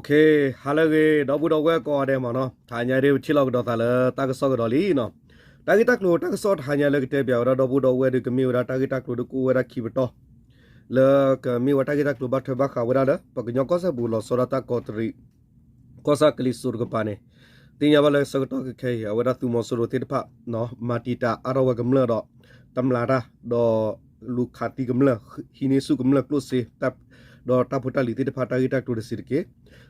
ကဲ, ဟါလၢအဂ့ၤ ဒီပုၢ်ဒီဝဲၢ်ကိးဂၤဒဲးမ့ၢ်နီၤ, တဟါညါဒ်ပထံၣ်လိာ်ကဒီးသးလၢတၢ်ကစီၣ်ကဒီးလံနီၤ. တၢ်ဂ့ၢ်တၢ်ကျိၤတၢ်ကစီၣ်တဟါညါလၢကတဲပၠးဝဲဒၣ်ဒီပုၢ်ဒီဝဲၢ်ဒီး ကမ့ၢ်ဝဲဒၣ်တၢ်ဂ့ၢ်တၢ်ကျိၤဒ်ကအိၣ်ဝဲဒၣ်ခံပတီၢ် လၢကမ့ၢ်ဝဲတၢ်ဂ့ၢ်တၢ်ကျိၤဘၣ်ထွဲဘၣ်ဃးဝဲဒၣ်လၢ ပှၤကညီကီၢ်စဲၣ်ပူၤလီၤဆီဒၣ်တၢ်ကီးတရံး ကီၢ်ဆၣ်ကလံၤစိးတကပၤန့ၣ်, သ့ၣ်ညါဘၣ်လၢဆၢကတီၢ်ခဲအံၤ အဝဲဒၣ်သုးမီၤစိရိၤသ့ၣ်တဖၣ် မၤတံာ်တာ်အါထီၣ်ဝဲကမျၢၢ်ဒီး တမျးတၢ် ဒီးလူၤခးသံကမျၢၢ် ဟံးန့ၢ်ဆူၣ်ကမျၢၢ်ကျိၣ်စ့ ဒီးတၢ်ဖိတၢ်လံၤသ့ၣ်တဖၣ်တၢ်ဂ့ၢ်တၢ်ကျိၤတစဲးတက့ၢ်.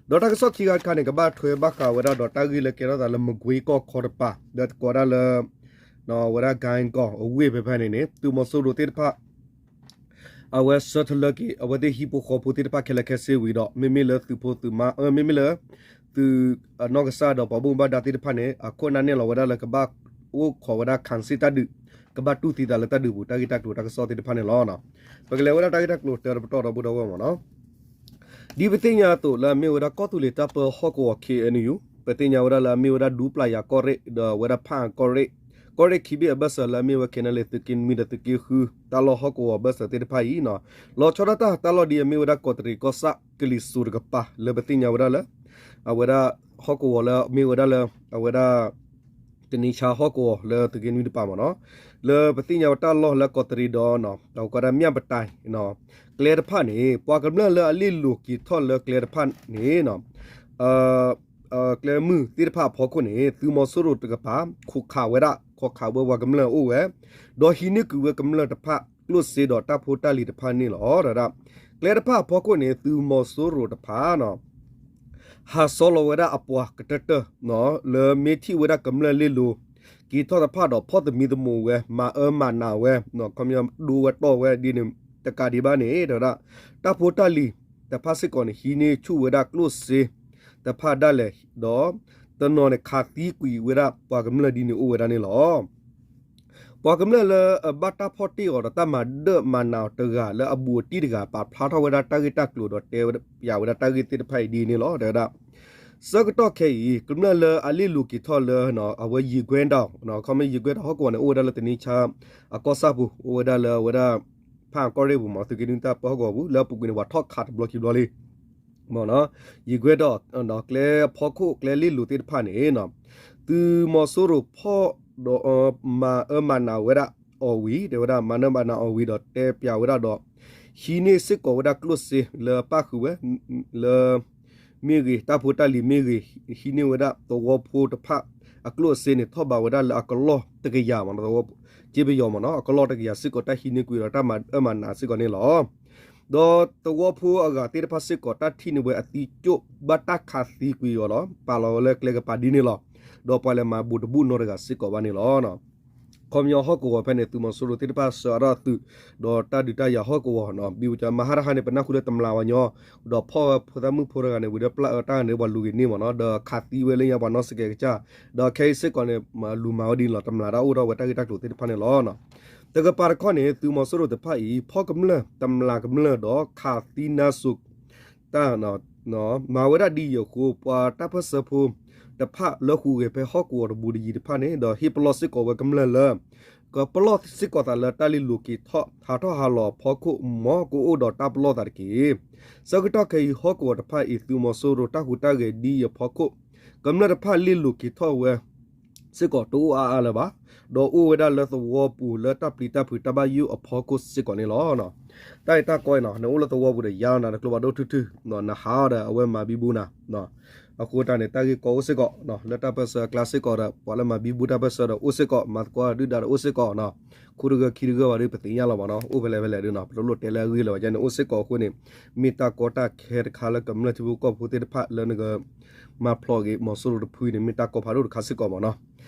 ဒီးတၢ်ကစီၣ်ခံဂၤတခါန့ၣ် ကဘၣ်ထွဲဘၣ်ဃးဝဲဒၣ်ဒီးတၢ်ဂ့ၢ်လၢကဲထီၣ်သးလၢမကွ့ကီၢ်ခီတကပၤ ဒီးကိးဒၣ်လၢ ဝဲဒၣ် ကၣ်ကီၢ်အဝ့ၢ်ဖဲဖဲန့ၣ်န့ၣ် သုးမီၤစိရိၤသ့ၣ်တဖၣ် အဝဲဆၢထၢၣ်လၢက့ၤ အဝဲသ့ၣ်ဟံၣ်ဖိဃီဖိသ့ၣ်တဖၣ်ခဲလၢာ်ခဲဆ့ဝံၤဒီး မ့မ့ၢ်လၢသုးဖိသုးမါ မ့မ့ၢ်လၢ သုးနီၢ်ကစၢ်ဒီးပှၤဘၣ်မူဘၣ်ဒါသ့ၣ်တဖၣ်န့ၣ် အခိၣ်အနၢ်နဲၣ်လီၤဝဲဒၣ်လၢကဘၣ်အိၣ်ခိးဝဲဒၣ် ခးစ့ၣ်တၢ်ဒုး ကဘၣ်တူၢ်သံသးလၢတၢ်ဒုးပူၤ တၢ်ဂ့ၢ်တၢ်ကျိၤတၢ်ကစီၣ်သ့ၣ်တဖၣ်န့ၣ်လီၤ. ပကလဲၤဝဲဒၣ်တၢ်ဂ့ၢ်တၢ်ကျိၤတၢတပတီၢ်ဒီပုၢ်ဒီဝဲၢ်မ့ၢ်နီၤ. ဒ်ပသ့ၣ်ညါအသိးလၢအမ့ၢ်ဝဲဒၣ်ကီၢ်သူလ့ၤတၢ်ပၢဟီၣ်ကဝီၤ ခ့ၣ်အဲၣ်ယူၣ် ပသ့ၣ်ညါဝဲဒၣ်လၢအမ့ၢ်ဝဲဒၣ်ဒူပျၢ်ယၤကီၢ်ရ့ၣ် ဒီးဝဲဒၣ်ဖၣ်အၣ်ကီၢ်ရ့ၣ် ကီၢ်ရ့ၣ်ခံဘ့ၣ်အဘၢၣ်စၢၤလၢအမ့ၢ်ဝဲ KNLA သုးက့နွံဒီးသုးက့ဃု တၢ်လီၢ်ဟီၣ်ကဝီၤအဘၢၣ်စၢၤသ့ၣ်တဖၣ်အံၤ လီၤဆီဒၣ်တၢ်တၢ်လီၢ်ဒ်အမ့ၢ်ဝဲဒၣ်ကီးတရံးကီၢ်ဆၣ်ကလံၤစိးတကပၤ လၢပသ့ၣ်ညါဝဲဒၣ်လၢ အဝဲဒၣ်ဟီၣ်ကဝီၤလၢအမ့ၢ်ဝဲဒၣ်လၢ အဝဲဒၣ် တနံၤဆါဟီၣ်ကဝီၤလၢသုးက့နွံတပၤမ့ၢ်နီၤ, လၢပသ့ၣ်ညါဝဲတၢ်လီၢ်လၢကီးတရံးဒီး ကိးဒၣ်မၠၣ်ပတၢ် ကျဲတဖၣ်န့ၣ် ပှၤကမျၢၢ်လၢအလ့ၣ်လိၤက့ၤထီၣ်လၢကျဲတဖၣ်န့ၣ် ကျဲမုၢ်သ့ၣ်တဖၣ်အဖီခိၣ်န့ၣ် သုးမီၤစိရိၤတကပၤ ခိးခးဝဲဒၣ် ခိးခးဝဲပှၤကမျၢၢ်အိၣ်ဝဲ, ဒီးဟံးန့ၢ်ကွံာ်ဝဲကမျၢၢ်တဖၣ်ကျိၣ်စ့ဒီးတၢ်ဖိတၢ်လံၤတဖၣ်န့ၣ်လီၤ. ဒီးကျဲတဖၣ်အဖီခိၣ်န့ၣ် သုးမီၤစိရိၤတဖၣ် ဟးဆီလီၤဝဲဒၣ်အပှၤကတၢၢ်တၢၢ် လၢမ့ၢ်ထံၣ်ဝဲဒၣ်ကမျၢၢ်လ့ၣ်လိၤ က့ၤထီၣ်တဖၣ်ဒီးဖီၣ်သမံသမိးဝဲ မၤအၢမၤနးဝဲ ခီပညီဒိဝဲတီၢ်ဝဲဒ်န့ၣ် တကးဒံးဘၣ်န့ၣ် ဒီးဒၣ် တၢ်ဖိတၢ်လံၤတဖၣ်စ့ၢ်ကီးန့ၣ် ဟံးန့ၢ်ဆူၣ်ဝဲဒၣ်ကျိၣ်စ့တဖၣ်ဒၣ်လဲာ် ဒီးတနီၤန့ၣ်ခးသံကွံာ်ဝဲဒၣ်ပှၤကမျၢၢ်ဒ်န့ၣ်အိၣ်ဝဲဒၣ်န့ၣ်လီၤ. ပှၤကမျၢၢ်လၢအဘၣ်တၢ်ဖီၣ်တ့ၢ်အီၤဒီးတၢ်မၤဒၢၣ်မၤနးအီၤတဂၤလၢအဘူးအတံၢ်တဂၤ ပာ်ဖျါထီၣ်ဝဲဒၣ်တၢ်ဂ့ၢ်တၢ်ကျိၤဒီးတဲဝဲပၠးဝဲဒၣ်တၢ်ဂ့ၢ်သ့ၣ်တဖၣ်အံၤဒ်န့ၣ်လီၤ. တဲဝဲဒၣ် ဆၢကတီၢ်ခဲအံၤ ကမျၢၢ်လၢအလ့ၣ်လိၤက့ၤထီၣ်လၢ အဝဲယံာ်ကွဲဒီး ခီမ့ၢ်ယံာ်ကွဲဒီးဟီၣ်ကဝီၤန့ၣ် အိၣ်ဝဲဒၣ်လၢတနံၤဆါအကီၢ်ဆၣ်ပူၤ အိၣ်ဝဲဒၣ်လၢအဝဲဒၣ် ဖၣ်အၣ်ကီၢ်ရ့ၣ်ပူၤမ့ၢ် သုးက့နွံတၢ်ပၢဟီၣ်ကဝီၤပူၤ လၢအပူၤကွံာ်န့ၣ် ပှၤထီၣ်ခးတဘျီခံဘျီလံ မ့ၢ်နီၤ, ယံာ်ကွဲဒီး ကျဲဖီခိၣ်ကျဲလ့ၣ်လိၤသ့ၣ်တဖၣ်န့ၣ် သုးမီၤစိရိၤဖီၣ်ဒီး မၤအၢမၤနးဝဲဒၣ်အီၤဝံၤ တဲဝဲဒၣ် မၤနၢမၤနးအီၤဝံၤဒီးတဲပၠးဝဲဒၣ်ဒီး ဟံးန့ၢ်စ့ၢ်ကီးဝဲဒၣ်ကျိၣ်စ့လၢပၣ်ဃုာ်ဝဲ လၢ မ့ၢ်ဂ့ၤ တၢ်ဖိတၢ်လံၤမ့ၢ်ဂ့ၤ ဟံးန့ၢ်ဝဲဒၣ်သဝီဖိတဖၣ်အကျိၣ်အစ့န့ၣ် ထီၣ်ဘးဝဲဒၣ်လၢအကလီၢ်တကယၤမ့ၢ်နီၤ, သဝီ က့ပယီၤမ့ၢ်နီၤ အကလီၢ်တကယၤစ့ၢ်ကီး တၢ်ဟံးန့ၢ်ကွံာ်ဒီးတၢ်မၤအၢမၤနးစ့ၢ်ကီးန့ၣ်လီၤ. ဒီးသဝီဖိအဂၤသ့ၣ်တဖၣ်စ့ၢ်ကီး တၢ်ထံၣ်န့ၢ်ဝဲအသံကၠိၣ် ဘၣ်တၢ်ခးသံကွံာ်အီၤလီၤ. ပာ်လီၤဝဲလၢကျဲကပၤဒ်န့ၣ်လီၤ. ဒီးပှၤလဲၤမၤဘူးတဘူးနီတဂၤစ့ၢ်ကီးဘၣ်န့ၣ်လီၤ. ခီပညီဟီၣ်ကဝီၤဖဲန့ၣ် သုးမီၤစိရိၤသ့ၣ်တဖၣ်ဆှၢအါထီၣ်သုး ဒီးတၢ်ဒုးတၢ်ယၤဟီၣ်ကဝီၤနီၤ ဘံဝဲကမၤဟါတဟါန့ၣ် ပနၢ်ဟူလၢတမျးဝဲညီ ဒီးဖီၣ်ဝဲဖိသၣ်မုၣ်ဖိတဂၤန့ၣ် ဝံၤဒီးပျၢ်အၢတၢ်ဂၤန့ၣ် ပှၤလူၤက့ၤန့ၢ်မ့ၢ်နီၤ ဒီးခးသံဝဲလၢညါပှၤနီၢ်စကဲးကစၢ် ဒီးခဲအံၤစ့ၢ်ကီးန့ၣ် လူၤမၤဝဲဒ်န့ၣ်လီၤ တမျးတၢ်အိၣ်ထီၣ်ဝဲတၢ်ဂ့ၢ်တၢ်ကျိၤသ့ၣ်တဖၣ်န့ၣ်လီၤ. တကပၤတခီန့ၣ် သုးမီၤစိရိၤတဖၣ်အံၤ ဖီၣ်ကမျၢၢ် တမျးကမျၢၢ်ဒီးခးသံနါစိၤ တၢ် မၤဝဲဒၣ်ဒ်အံၤအဃိ ပှၤတၢ်ပၢၢ်ဆၢဖိတဖၣ်လၢဟူးဂဲၤဖဲဟီၣ်ကဝီၤတဘူးတယံၤတဖၣ်န့ၣ် ဒီးဟ့ၣ်ပလီၢ်စ့ၢ်ကီးဝဲကမျၢၢ်လၢ ကပလီၢ်စ့ၢ်ကီးသးလၢတၢ်လ့ၣ်လိၤက့ၤထီၣ် ဟးထီၣ်ဟးလီၤအဖီခိၣ် မ်ကအိၣ်ဒီးတၢ်ပလီၢ်သးတက့ၢ်. ဆၢကတီၢ်ခဲအံၤ ဟီၣ်ကဝီၤတဖၣ်အံၤ သုးမီၤစိရိၤတၢ်ဟူးတၢ်ဂဲၤဒ်အံၤအဖီခိၣ် ကမျၢၢ်တဖၣ်လ့ၣ်လိၤက့ၤထီၣ်ဝဲ စ့ၢ်ကီးတအိၣ်အါအါလၢၤဘၣ်, ဒီးအိၣ်ဝဲဒၣ်လၢသဝီပူၤလၢတၢ်ပျံၤတၢ်ဖုးတၢ်ဘၣ်ယိၣ်အဖီခိၣ်စ့ၢ်ကီးန့ၣ်လီၤ. တၢ်အံၤတၢ်ကီအံၤနီၤ နအိၣ်လၢသဝီပူၤဒီးယါလီၤနၤ နကျိဘၣ်ဒိၣ်ထူၣ်ထူၣ် နဟးအီၤဒီးအဝဲမၤဘံဘူနၤ အဃိတၢ်န့ၣ် တၢ်ဂ့ၢ်ကီအိၣ်စ့ၢ်ကီး လၢတၢ်ပၢၢ်ဆၢအကျါစ့ၢ်ကီးဒီး ပှၤလၢမၤဘံဘူတၢ်ပၢၢ်ဆၢဒီးအိၣ်စ့ၢ်ကီး မၤသကိးဒုၣ်ဒါဒီးအိၣ်စ့ၢ်ကီးနီၤ, ခိတဂၢၢ်ခံတဂၢၢ်ဘၣ်ဒီး ပသ့ၣ်ညါလီၤမ့ၢ်နီၤ, အိၣ်ဖဲလဲၣ်ဖဲလဲၣ်ဒုနီၤ, ပတလိၣ်တဲလၢအဂ့ၢ်လၢၤဘၣ်န့ၣ် အိၣ်စ့ၢ်ကီးအဃိန့ၣ် မ့ၢ်တၢ်ကီတၢ်ခဲတခါလၢကမျၢၢ်ထံဖိကီၢ်ဖိသ့ၣ်တဖၣ်လၢနက မၤဖျိးက့ၤမီၤစိရိၤတဖုန့ၣ် မ့ၢ်တၢ်ကီဖးဒိၣ်တခါစ့ၢ်ကီးမ့ၢ်နီၤ.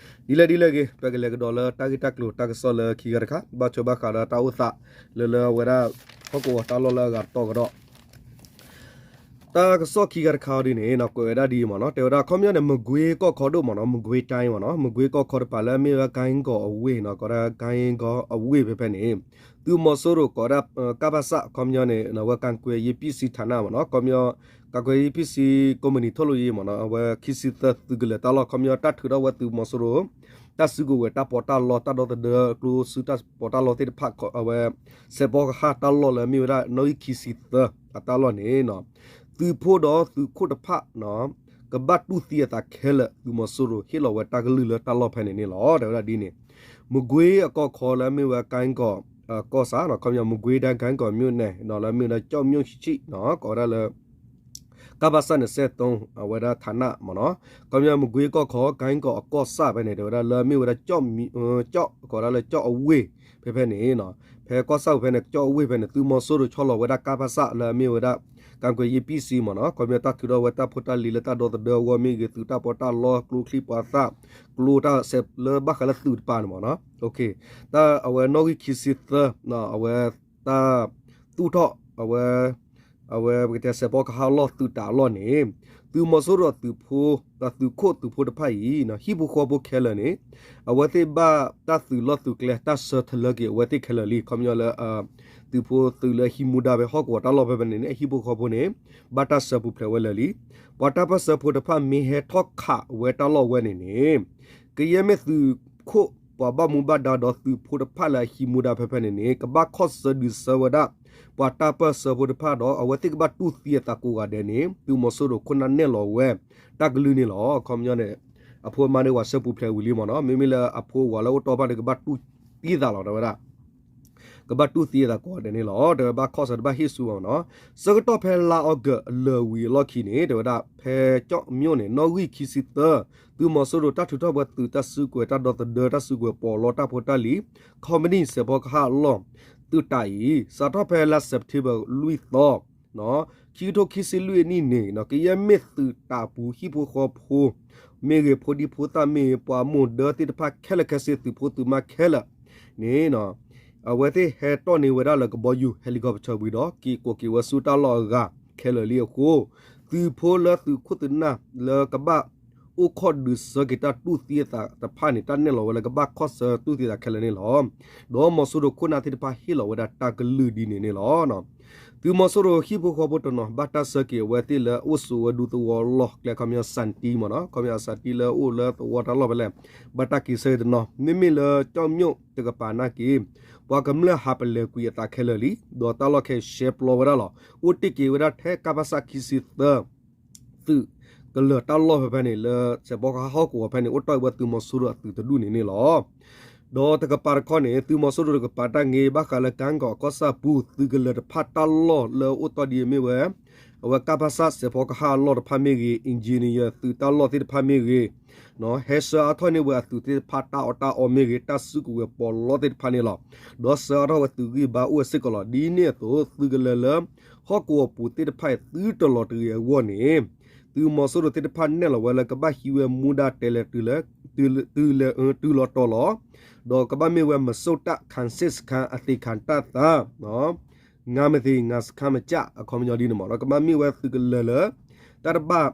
ဒ်လဲၣ်ဒ်လဲၣ်ဂ့ၤ ပကလဲၤကဒီးလၢတၢ်ဂ့ၢ်တၢ်ကျိၤတၢ်ကစီၣ်လၢခံဂၤတခါ ဘၣ်ထွဲဘၣ်ဃးဒီးတၢ်အိၣ်သး လၢလၢအဝဲဒၣ် ဟီၣ်ကဝီၤတၢ်လီၢ်လၢအဂၤတတီၤကဒီး တၢ်ကစီၣ်ခံဂၤတခါအံၤဒ်န့ၣ်နီၤ ကွဲးဝဲဒၣ်ဒ်အံၤမ့ၢ်နီၤ, တဲဝဲဒၣ်ခီပညီန့ၣ် မကွ့ကီၢ်ခီဒိၣ်မ့ၢ်နီၤ, မကွ့တၢ်အံၤမ့ၢ်နီၤ, မကွ့ကီၢ်ခီတပၤလၢအမ့ၢ်ဝဲ ကၣ်ကီၢ်အဝ့ၢ်နီၤ, ကိးဒၣ် ကၣ်ကီၢ်အဝ့ၢ်ဖဲဖဲန့ၣ် သုးမီၤစိရိၤကိးဒၣ် ကပစ ခီပညီန့ၣ် အဝဲ ကာကွယ်ရေးပစ္စည်းဌာန မ့ၢ်နီၤ, ခီပညီ ကာကွယ်ရေးပစ္စည်း ကုမ္ပဏီထုတ်လုပ်ရေး မ့ၢ်နီၤ, အဝဲခံဆံသၢသုးကလၢၤတၢ်လီၢ် ခီပညီတၢ်ထုးထီၣ်ဝဲသုးမီၤစိရိၤ တၢ်စုကဝဲၤတၢ်ပီးတၢ်လီတၢ်ဒီသဒၢ ကျိစုတၢ်ပီးတၢ်လီသ့ၣ်တဖၣ် အဝဲ စဲးပီကဟၣ်တၢ်လီၢ်လၢအမ့ၢ်ဝဲဒၣ် နီၣ်ဂံၢ်ခံဆံသၢအတၢ်လီၢ်န့ၣ်နီၤ, သုးဖိဒီးသုးခိၣ်တဖၣ် ကဘၣ်တူၢ်သံအသးခဲလၢာ် သုးမီၤစိရိၤဟ့ၣ်လီၤဝဲတၢ်ကလုၢ်လၢတၢ်လီၢ်ဖဲန့ၣ်န့ၣ်လီၤ. တဲဝဲဒၣ်ဒ်န့ၣ် မကွ့ၤအကီၢ်ခီလၢအမ့ၢ်ဝဲ ကၣ်ကီၢ် ကီၢ်ဆၣ် ခီပညီ မကွ့ၤတိုင်း ကၣ်ကီၢ် မြို့နယ် ဒီးလၢအမ့ၢ်ဝဲဒၣ် ကျောက်မြို့ ဆံး ကိးဝဲဒၣ်လၢ ကပစ နှစ်ဆယ့်သုံး အဝဲဒၣ် ဌာန မ့ၢ်နီၤ, ခီပညီ မကွ့ၤကီၢ်ခီ ကၣ်ကီၢ်အကီၢ်ဆၣ်ဖဲန့ၣ် တဲဝဲဒၣ်လၢအမ့ၢ်ဝဲဒၣ် ကျောက် ကိးဝဲဒၣ်လၢ ကျောက်အဝ့ၢ် ဖဲဖဲန့ၣ် ဖဲကီၢ်ဆၣ်ပူၤဖဲန့ၣ် ကျောက်အဝ့ၢ် ဖဲန့ၣ် သုးမီၤစိရိၤဆီလီၤဝဲဒၣ် ကပစ လၢအမ့ၢ်ဝဲဒၣ် ကၣ်ကွဲးယ့ၣ်ပံၣ်စံ မ့ၢ်နီၤ, ခီပညီ တၢ်ထုးထီၣ်ဝဲတၢ်ဖိတၢ်လံၤလၢတၢ်ဒီသဒၢအဂီၢ်မ့ၢ်ဂ့ၤ, သုးတၢ်ပီးတၢ်လီ ကျိချံမျိာ်သၣ် ကျိတၢ်စဲးလၢဘၣ်ဃးလၢသုးတပၤန့ၣ် မ့ၢ်နီၤ, တၢ်အဝဲနီၣ်ဂံၢ်ခံဆံသၢ အဝဲတၢ်သူၣ်ထီၣ် အဝဲ အဝဲပကတဲစဲးဖီကဟၣ်အလီၢ်သုးတၢ်အလီၢ်န့ၣ် သုးမီၤစိရိၤအသုးဖိ အသုးခိၣ်သုးဖိတဖၣ်အံၤ ဟံၣ်ဖိဃီဖိခဲလၢာ်န့ၣ် အဝဲသ့ၣ်ဘၣ်တၢ်သုးလီၢ်သုးကျဲ တၢ်ဆၢထၢလၢက့ၤအဝဲသ့ၣ်ခဲလၢာ်လံ. ခီပညီလၢ သုးဖိသုးလၢဟံးမူဒါဖဲဟီၣ်ကဝီၤတၢ်လီၢ်ဖဲဖဲန့ၣ်န့ၣ် အဟံၣ်ဖိဃီဖိန့ၣ် ဘၣ်တၢ်ဆၢပူၤဖျဲးဝဲလၢာ်လံ. ပှၤတၢ်ပၢၢ်ဆၢဖိတဖၣ်မ့ၢ်ဟဲထီၣ်ခးဝဲတၢ်လီၢ်ဝဲန့ၣ်န့ၣ် ကယဲၢ်မ့ၢ်သုးခိၣ်ပှၤဘၣ်မူဘၣ်ဒါဒီးသုးဖိတဖၣ်လၢအဟံးမူဒါဖဲဖဲန့ၣ်န့ၣ် ကဘၣ်ခီၣ်ဆၢဒုးဆၢဝဲဒၣ် ပှၤတၢ်ပၢၢ်ဆၢဖိတဖၣ်ဒီး အဝဲသ့ၣ်ကဘၣ်တူၢ်သံအသးကိးဂၤဒဲးန့ၣ် သုးမီၤစိရိၤခိၣ်နၢ်နဲၣ်လီၤဝဲ တၢ်ကလုၢ်န့ၣ်လီၤ. ခီပညီန့ၣ် အဖိအမါန့ၣ် ပှၤဆၢပူၤဖျဲးဝံၤလံမ့ၢ်နီၤ, မ့မ့ၢ်လၢအဖိအဝၤလၢအိၣ်တီၢ်ဘၣ်န့ၣ် ကဘၣ်တူၢ်သံသးလီၤ တဲဝဲဒၣ် ကဘၣ်တူၢ်သံအသးကိးဂၤဒဲးန့ၣ်လီၤ. တဲဝဲဘၣ်ခီၣ်ဆၢတဘၣ်ဟ့ၣ်ဆူဘၣ်မ့ၢ်နီၤ. ဆၢကတီၢ်ဖဲလါအီကူးအလၢာ်ဝံၤအလီၢ်ခံန့ၣ် တဲဝဲဒၣ် ဖဲကၠီၣ်မိၣ်န့ၣ် နီၣ်ဂံၢ်ခံဆံသၢ သုးမီၤစိရိၤတၢ်ထုးထီၣ်ဝဲသုးတၢ်စုကဝဲၤတၢ်ဒီသဒၢတၢ်စုကဝဲၤပီးလီတၢ်ဖိတၢ်လံၤ ခီပနံၣ် စဲးဖီကဟၣ်အလီၢ် သုးတၢ်အံၤ စးထီၣ်ဖဲလါစဲးပထ့ဘၢၣ်လွံၢ်သီ ခံကထိခံဆံလွံၢ်အနံၣ်န့ၣ် ကယဲၢ်မ့ၢ်သုးတၢ်အပူၤ ဟံၣ်ဖိဃီဖိ မ့ၢ်ဂ့ၤ ဖိဒံဖိသၣ်မ့ၢ်ဂ့ၤ ပှၤမိၢ်ဒၢသ့ၣ်တဖၣ်ခဲလၢာ်ခဲဆ့ သုးဖိသုးမါခဲလၢာ်န့ၣ် အဝဲသ့ၣ်ဟဲတီၢ်န့ၢ်ဝဲဒၣ်လၢကဘီယူၤ helicopter ဝံၤဒီး က့ၤကိးက့ၤဝဲဆူတၢ်လီၢ်အဂၤခဲလၢာ်လံအဃိ သုးဖိလၢသုးခိၣ်သုးနၢ်လၢကဘၣ်အိၣ်ခိးဒုးဆၢက့ၤတၢ်တူၢ်သံအသးတဖၣ်န့ၣ် တၢ်နဲၣ်လီၤဝဲလၢကဘၣ်ခီၣ်ဆၢတူၢ်သံအသးခဲလၢာ်န့ၣ်လီၤ. ဒီးမီၤစိရိၤခိၣ်နၢ်သ့ၣ်တဖၣ်ဟ့ၣ်လီၤဝဲဒၣ်တၢ်ကလုၢ်ဒ်န့ၣ်န့ၣ်လီၤ. သုးမီၤစိရိၤဟံၣ်ဖိဃီဖိတနီၤ ဘၣ်တၢ်ဆၢက့ၤအဝဲသ့ၣ်လၢအိၣ်ဆိးဝဲဒူသဝီလီၢ်ကျဲ ခီပညီ စၣ်တံ မ့ၢ်နီၤ, ခီပညီစၣ်တံလၢအိၣ်လၢသဝီတၢ်လီၢ်ဖဲလဲၣ် ဘၣ်တၢ်က့ၤဆၢက့ၤတနီၤ, မ့မ့ၢ်လၢကၠီၣ်မိၣ်တကပၤနာ်က့ၤ ပှၤကမျၢၢ်ဟးပလဲၤကွံာ်အသးခဲလၢာ်လံ, ဒီးတၢ်လီၢ်ခဲအံၤရှဲပျီဝဲဒၣ်လီၤ. အိၣ်တ့ၢ်က့ၤဝဲဒၣ်ထဲကပစ ခံဆံသၢ သုးကလၢၤတၢ်လီၢ်ဖဲဖဲန့ၣ် လၢစဲးဖီကဟၣ်ဟီၣ်ကဝီၤဖဲန့ၣ် အိၣ်တီၢ်ဝဲသုးမီၤစိရိၤအသုးတဒူၣ်န့ၣ်န့ၣ်လီၤ. ဒီးတကပၤတခီန့ၣ် သုးမီၤစိရိၤတကပၤတၢ်ဂ့ၢ် ဘၣ်ဃးလၢကၣ်ကီၢ်အကီၢ်ဆၣ်ပူၤ သုးကလၢၤတဖၣ်တၢ်လီၢ်လၢအိၣ်တီၢ်ဒ်အမ့ၢ်ဝဲ အဝဲကပစ စဲးဖီကဟၣ်အလီၢ်တဖၣ်မ့ၢ်ဂ့ၤ, engineer သုးတၢ်လီၢ်သ့ၣ်တဖၣ်မ့ၢ်ဂ့ၤ ဟဲဆှၢအါထီၣ်န့ၢ်ဝဲအသုးသ့ၣ်တဖၣ်တၢ်အီၣ်တၢ်အီမ့ၢ်ဂ့ၤ, တၢ်စုကဝဲၤပီးလီသ့ၣ်တဖၣ်န့ၣ်လီၤ. ဒီးဆှၢအါထီၣ်ဝဲသုးဂံၢ်ဘါအိၣ်ဝဲစ့ၢ်ကီးလီၤ. ဒ်န့ၣ်အသိး သုးကလၢၤလၢ ဟီၣ်ကဝီၤပူၤသ့ၣ်တဖၣ်အံၤ သုတလီၤတဂ့ၤအဂီၢ်န့ၣ် သုးမီၤစိရိၤသ့ၣ်တဖၣ်နဲၣ်လီၤဝဲလၢကဘၣ်ဟံးဝဲမူဒါတဲလဲၤတုၤလၢ တုၤလဲၤ တုၤလီၤတီၤလီၤ. ဒီးကဘၣ်မ့ၢ်ဝဲ မစိတၢ် ခံစစ်စခန်း အသေခံတပ်သား ငါးမသ့ ငါးစခန်းမကျ အခီပညီဒ်န့ၣ်မ့ၢ်နီၤ, ကဘၣ်မ့ၢ်ဝဲသုးကလၢၤလၢ တၢ်တဘၣ်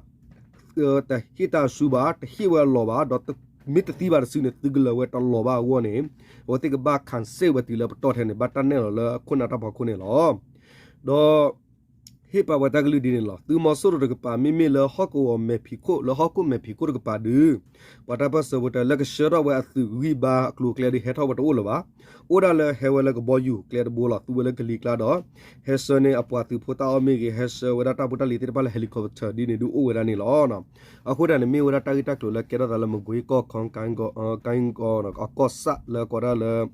တဟ့ၣ်တၢ်ဆူဘၣ်, တဟ့ၣ်ဝဲအလီၢ်ဘၣ်, ဒီးမ့ၢ်တသံဘၣ်တစုန့ၣ် သုးကလၢၤဝဲတလီၤဘၣ်အဂီၢ်န့ၣ် အဝဲသ့ၣ်ကဘၣ် ခံစစ် ဝဲတုၤလၢပတီၢ်ထဲန့ၣ် ဘၣ်တၢ်နဲၣ်လီၤလၢအခိၣ်နၢ်တၢ်ဖီခိၣ်န့ၣ်လီၤ. ဒီး ဟ့ၣ်ပာ်ဝဲတၢ်ကလုၢ်ဒ်န့ၣ်လီၤ. သုးမီၤစိရိၤတကပၤ မ့မ့ၢ်လၢဟီၣ်ကဝီၤမဲာ်ဖံးခိၣ် လၢဟီၣ်ခိၣ်မဲာ်ဖံးခိၣ်တကပၤဒုး ပှၤတၢ်ပၢၢ်ဆၢဖိတဲ လၢကဆှၢထီၣ်ဝဲအသုးဂံၢ်ဘါအကျိၤအကျဲဒုး ဟဲထီၣ်ဝဲတအိၣ်လၢၤဘၣ်. အိၣ်ဒၣ်လၢဟဲဝဲလၢကဘီယူၤကျဲတဘိလီၤ. သူဝဲလၢကလံၤကျါဒီး ဟဲဆှၢန့ၢ်အပှၤသုးဖိတၢ်အီၣ်မ့ၢ်ဂ့ၤ, ဟဲဆှၢဝဲဒၣ်တၢ်ဖိတၢ်လံၤသ့ၣ်တဖၣ်လၢ helicopter ဒ်န့ၣ်ဒုးအိၣ်ဝဲဒၣ်န့ၣ်လီၤ. အဃိသတးန့ၣ် မ့ၢ်ဝဲဒၣ်တၢ်ဂ့ၢ်တၢ်ကျိၤလၢကဲထီၣ်သးလၢ မကွ့ၤကီၢ်ခီ ကၣ်ကီၢ် ကၣ်ကီၢ် အကီၢ်ဆၣ်လၢကိးဒၣ်လၢ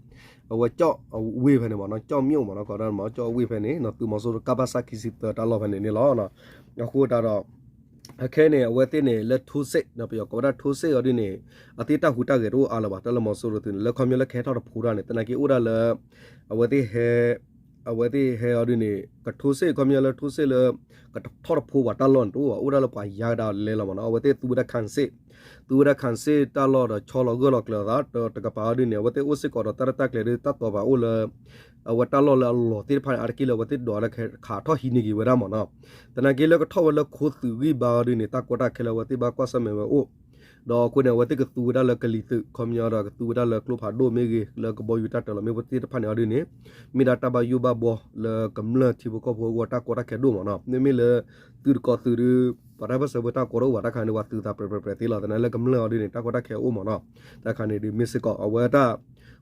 အဝဲကၠီၣ်အဝ့ၢ်ဖဲန့ၣ်မ့ၢ်နီၤ, ကၠီၣ်မိၣ်မ့ၢ်နီၤ, ကိးဒၣ်မ့ၢ်ကၠီၣ်အဝ့ၢ်ဖဲန့ၣ် သုးမီၤစိရိၤ ကပစ ခံဆံသၢ တၢ်လီၢ်ဖဲန့ၣ်န့ၣ်လီၤ. အဃိသတးဒီး အခဲန့ၣ် အဝဲသ့ၣ်န့ၣ် လၢထိုးစစ် ပယီၤကိးဝဲဒၣ် ထိုးစစ် အီၤဒ်န့ၣ် အသ့ၣ်တၢ်ဟူးတၢ်ဂဲၤတအိၣ်အါလၢၤဘၣ်, တၢ်လၢမီၤစိရိၤသုးန့ၣ် လၢခီပညီလၢကဟဲထီၣ်တဖိတၢ်န့ၣ် သနာ်က့အိၣ်ဒၣ်လၢ အဝဲသ့ၣ်ဟဲ အဝဲသ့ၣ်ဟဲအီၤဒ်န့ၣ် ကထိုးစစ် ခီပညီလၢထိုးစစ်လၢ ကထီၣ်တဖိပှၤတၢ်လီၢ်န့ၣ်တအိၣ်ဘၣ်, အိၣ်ဒၣ်လၢပှၤယါကဒါလဲလီၤမ့ၢ်နီၤ, အဝဲသ့ၣ်သူဝဲဒၣ် ခံစစ် သူဝဲဒၣ် ခံစစ် တၢ်လီၢ်ဒီးဆီလီၤဂၢၢ်လီၤကျၢၤအသး ဒီးတကပၤအီၤဒ်န့ၣ် အဝဲသ့ၣ်အိၣ်စ့ၢ်ကီးဒီးတၢ်ရဲၣ်တၢ်ကျဲၤဒ်တၢ်တီၤပာ်အိၣ်လၢ အဝဲတၢ်လီၢ်လၢအလီၤသ့ၣ်တဖၣ်န့ၣ် အါတက့ၢ်လၢအဝဲသ့ၣ်ဒိးလၢခးထီၣ်ဟံးန့ၢ်က့ၤဝဲဒၣ်မ့ၢ်နီၤ, သနာ်က့လၢကထီၣ်ဝဲလၢခိသုးဂံၢ်ဘါအီၤဒ်န့ၣ် တၢ်ကီတၢ်ခဲလၢအဝဲသ့ၣ်ဘၣ်ကွၢ်ဆၢၣ်မဲာ်ဝဲအိၣ် ဒီးအဃိန့ၣ် အဝဲသ့ၣ်ကသူဝဲဒၣ်လၢကလံၤသုး ခီပညီဒီးကသူဝဲဒၣ်လၢကျိဖးဒိၣ်မ့ၢ်ဂ့ၤ လၢကဘီယူၤတၢ်တၢၤလီၤမ့ၢ်ဝဲသ့ၣ်တဖၣ်န့ၣ်အီၤဒ်န့ၣ် မ့ၢ်ဒၣ်တၢ်ဘၣ်ယိၣ်ဘၣ်ဘှီလၢကမျၢၢ်ထံဖိကီၢ်ဖိအဂီၢ် တၢ်ကီတၢ်ခဲဒိၣ်မ့ၢ်နီၤ, မ့မ့ၢ်လၢ သုးတကိးသုးဒုး ပှၤတၢ်ပၢၢ်ဆၢဖိတၢ်ကီတအိၣ်ဘၣ်တၢ်ခါန့ၣ် ပှၤသုးသးပြဲးပြဲးပြဲးသ့လီၤ, သနာ်လၢကမျၢၢ်အီၤဒ်န့ၣ် တၢ်ကီတၢ်ခဲအိၣ်မ့ၢ်နီၤ, တၢ်ခါန့ၣ်ဒုးမ့ၢ်စ့ၢ်ကီး အဝဲတၢ်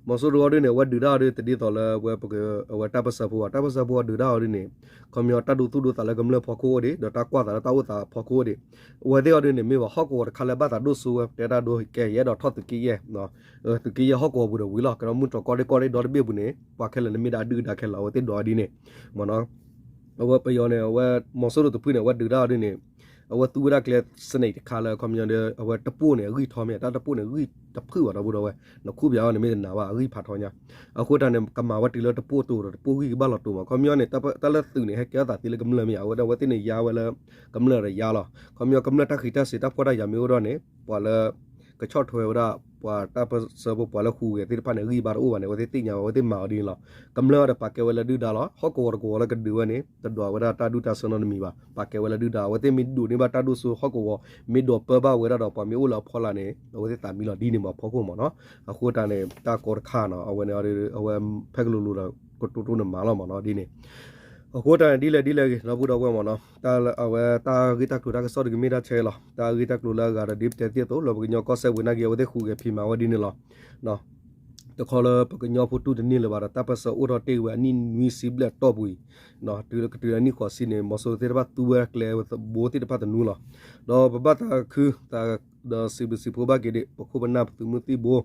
မီၤစိရိၤအီၤဒ်န့ၣ် အဝဲဒုးတၢ်အီၤဒ်တဒ်သိးလၢအဝဲ အဝဲတၢ်ပၢၢ်ဆၢဖိဘၣ်, တၢ်ပၢၢ်ဆၢဖိအီၤဒုးတၢ်အီၤဒ်န့ၣ် ခီပညီတၢ်ဒိသူၣ်ဒိသးလၢကမျၢၢ်ဖီခိၣ်အိၣ်ဒံး ဒီးတၢ်ကွၢ်သးလၢတၢ်အိၣ်သးဖီခိၣ်အိၣ်ဒံး, အဝဲသ့ၣ်အီၤဒ်န့ၣ် မ့ၢ်ဘၣ်ဟီၣ်ကဝီၤတခါလၢဘၣ်သးဒိၣ်စိဝဲ တဲတၢ်ဒိကဲ ယအဲၣ်ဒိးထီၣ်သုးက့ယဲၢ် သုးက့ယဲၢ်ဟီၣ်ကဝီၤပူၤဒီးဝံၤလီၤ. ကဒီးမုၢ်တြီၤကီၢ်ဒ့ၣ်ကီၢ်ဒ့ၣ်ဒီတဘ့ၣ်ပူၤန့ၣ် ပှၤခဲလၢာ်န့ၣ်မ့ၢ်ဒၣ်အဒုၣ်အဒါခဲလၢာ် အဝဲသ့ၣ်ဒိးဒ်န့ၣ် မ့ၢ်နီၤ. အဝဲပယီၤန့ၣ် အဝဲမီၤစိရိၤတဖုန့ၣ် အဝဲဒုးတၢ်အီၤဒ်န့ၣ် အဝဲသူဝဲဒၣ်ကျဲ snake တခါလၢ ခီပညီဒီး အဝဲတပိၢ်န့ၣ် အဂံၢ်ထီမ့ၢ် တၢ်တပိၢ်န့ၣ် ဂံၢ်တဖုၣ်ဘၣ်ဒီပုၢ်ဒီဝဲၢ် နခူၣ်ပၠးအီၤန့ၣ်မ့ၢ်တနာ်ဘၣ် အဂံၢ်ဖးထီညါ. အဃိတၢ်န့ၣ် ကမၤဝဲတုၤလၢတပိၢ်တိၤဒီး တပိၢ်ဂံၢ်ကဘၣ်လီၤတိၤမး ခီပညီန့ၣ် တၢ်လၢသုးန့ၣ် ဟဲကဲထီၣ်သးသ့လၢကမျၢၢ်မ့ၢ်ဧါ အဝဲဒၣ်အဝဲသ့ၣ်န့ၣ်ယါဝဲလၢ ကမျၢၢ်ဒီးယါလီၤ. ခီပညီကမျၢၢ်တၢ်ဃံးတၢ်စ့ၤတၢ်ဖှီၣ်တၢ်ယာ်မ့ၢ်အိၣ်ဒီးန့ၣ် ပှၤလၢ ကဆီၣ်ထွဲဝဲဒၣ် ပှၤတၢ်ပၢၢ်ဆၢဖိ ပှၤလၢဟူးဂဲၤသ့ၣ်တဖၣ်န့ၣ် ဂံၢ်ဘါတအိၣ်ဘၣ်န့ၣ် အဝဲသ့ၣ်သ့ၣ်ညါဝဲ အဝဲသ့ၣ်မၤအီၤဒ်န့ၣ်လီၤ. ကမျၢၢ်အီၤဒီးပာ်ကဲဝဲလၢဒုၣ်ဒါလီၤ. ဟီၣ်ကဝီၤတကဝီၤလၢကဒုးဝဲန့ၣ် တဒွးဝဲဒၣ်တၢ်ဒုၣ်တၢ်ဆၢနီတမံၤဘၣ်. ပာ်ကဲဝဲလၢဒုၣ်ဒါ အဝဲသ့ၣ်မ့ၢ်ဒိးန့ၢ်ဘၣ်တၢ်ဒိၣ်စိဟီၣ်ကဝီၤ မ့ၢ်ဒိးပၢဘၣ်ဝဲဒၣ်ဒီးပှၤမ့ၢ်အိၣ်လၢအဖီလာ်န့ၣ် အဝဲသ့ၣ်သးမံလီၤဒ်န့ၣ်မးဖီခိၣ်မးနီၤ. အဃိတၢ်န့ၣ် တၢ်ကီတခါနီၤ အဝဲန့ၣ် အဝဲဖဲကလိၤလိၤဒီး ကတိၤတိၤန့ၣ်မၤလီၤမးနီၤဒ်န့ၣ် အဃိတၢ်န့ၣ် ဒ်လဲၣ်ဒ်လဲၣ်ဂ့ၤ ဒီပုၢ်ဒီဝဲၢ်မးနီၤ အဝဲတၢ်ဂ့ၢ်တၢ်ကျိၤတၢ်ကစီၣ်တဂ့ၤမ့ၢ်တၢ်ဆဲးလီၤ. တၢ်ဂ့ၢ်တၢ်ကျိၤလၢအဂၤဒီးဒ်ပတဲသ့အသိး လၢပကညီကီၢ်စဲၣ်ဝံၤနာ်က့ အဝဲသ့ၣ်ဟူးဂဲၤဖံးမၤဝဲဒ်န့ၣ်လီၤ. တခီလၢပကညီဖိတူၢ်တန့ၢ်လၢၤဘၣ်ဒီး တၢ်ပၢၢ်ဆၢအိၣ်ထီၣ်တ့ၢ်ဝဲအနံၣ်နွံဆံဘျဲၣ်အတီၢ်ပူၤအံၤ တုၤလၢကတုၤလၢနံၣ်ဃိးဆံန့ၣ် မီၤစိရိၤသ့ၣ်တဖၣ်သူဝဲကျဲဘိသ့ၣ်တဖၣ်သနူလီၤ. ဒီးပဘၣ်သးခု ဒီးစံးဘျုးစံးဖှိၣ်ဘၣ်က့ၤဒံး ပခိၣ်ပနၢ်ပသုးမုၢ်သံၣ်ဘိ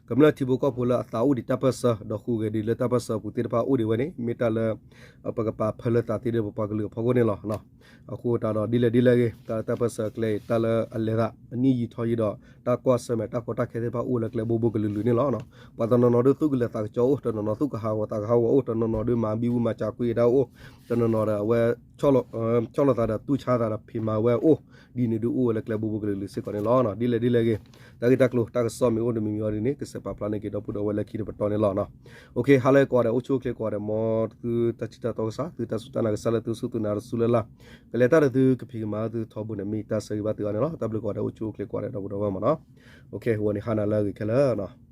ကမျၢၢ်ထံဖိကီၢ်ဖိလၢအသးအိၣ်ဒံးတၢ်ပၢၢ်ဆၢ ဒီးဟူးဂဲၤဒံးလၢတၢ်ပၢၢ်ဆၢအပူၤသ့ၣ်တဖၣ်အိၣ်ဒံးဝဲန့ၣ် မ့ၢ်တၢ်လၢ ပကပာ်ဖၢလၢသးသ့ဒီးပပှၤကလုာ်အဖီခိၣ်န့ၣ်လီၤ. အဃိတၢ်ဒီးဒ်လဲၣ်ဒ်လဲၣ်ဂ့ၤ တၢ်လၢတၢ်ပၢၢ်ဆၢအကျဲအံၤ တၢ်လၢအလဲၤသး အနံၣ်ယံာ်ထီယံာ်ဒီး တၢ်ကွၢ်ဆၢၣ်မဲာ်တၢ်ကီတၢ်ခဲသ့ၣ်တဖၣ်အိၣ်လၢကျဲဘိဘိကလုာ်လုာ်န့ၣ်လီၤ. ပှၤတနီၤနီၤဒုးသူၣ်ကလဲၤသးကစီၣ်အိၣ် တနီၤနီၤသူၣ်ကဟးဂီၤသးကဟးဂီၤအိၣ် တနီၤနီၤဒုးမၤဘံဘူမၤစၢၤကွံာ်ဒၣ်အိၣ် တနီၤနီၤဒီးအဝဲ ဆီၣ်လီၤသးဒီးတူၢ်ဆါသးဒီးဖံးမၤဝဲအိၣ် ဒ်န့ၣ်ဒုးအိၣ်ဝဲလၢကျဲဘိဘိကလုာ်လုာ်စ့ၢ်ကီးန့ၣ်လီၤ. ဒ်လဲၣ်ဒ်လဲၣ်ဂ့ၤ တၢ်ဂ့ၢ်တၢ်ကျိၤတၢ်ကစီၣ်မ့ၢ်အိၣ်တမံၤမံၤအီၤဒ်န့ၣ် ကစဲးပာ်ဖျါန့ၢ်က့ၤဒီပုၢ်ဒီဝဲၢ်လၢခံတပတီၢ်န့ၣ်လီၤ. ဟါလၢကိးဂၤဒဲး အိၣ်ဆူၣ်အိၣ်ချ့ကိးဂၤဒဲး မ်သုတၢ်ထံၣ်တၢ်တီကစၢ် သုတၢ်စူၢ်တၢ်နာ်ကစၢ်လၢသုစူၢ်သုနာ်တစူၢ်လၢ်လၢ် ကလဲၤတၢ်ဒီးသုကဖံးကမၤသုထီဘိန့ၣ် မ့ၢ်တၢ်ဆၢဂ့ၤဘၣ်သုအါန့ၣ်လီၤ. တၢ်ဘျုးကိးဂၤဒဲး အိၣ်ဆူၣ်အိၣ်ချ့ကိးဂၤဒဲးဒီပုၢ်ဒီဝဲၢ်မးနီၤ. ဝဲန့ၣ်ဟါနၤလၢအဂ့ၤခဲလၢာ်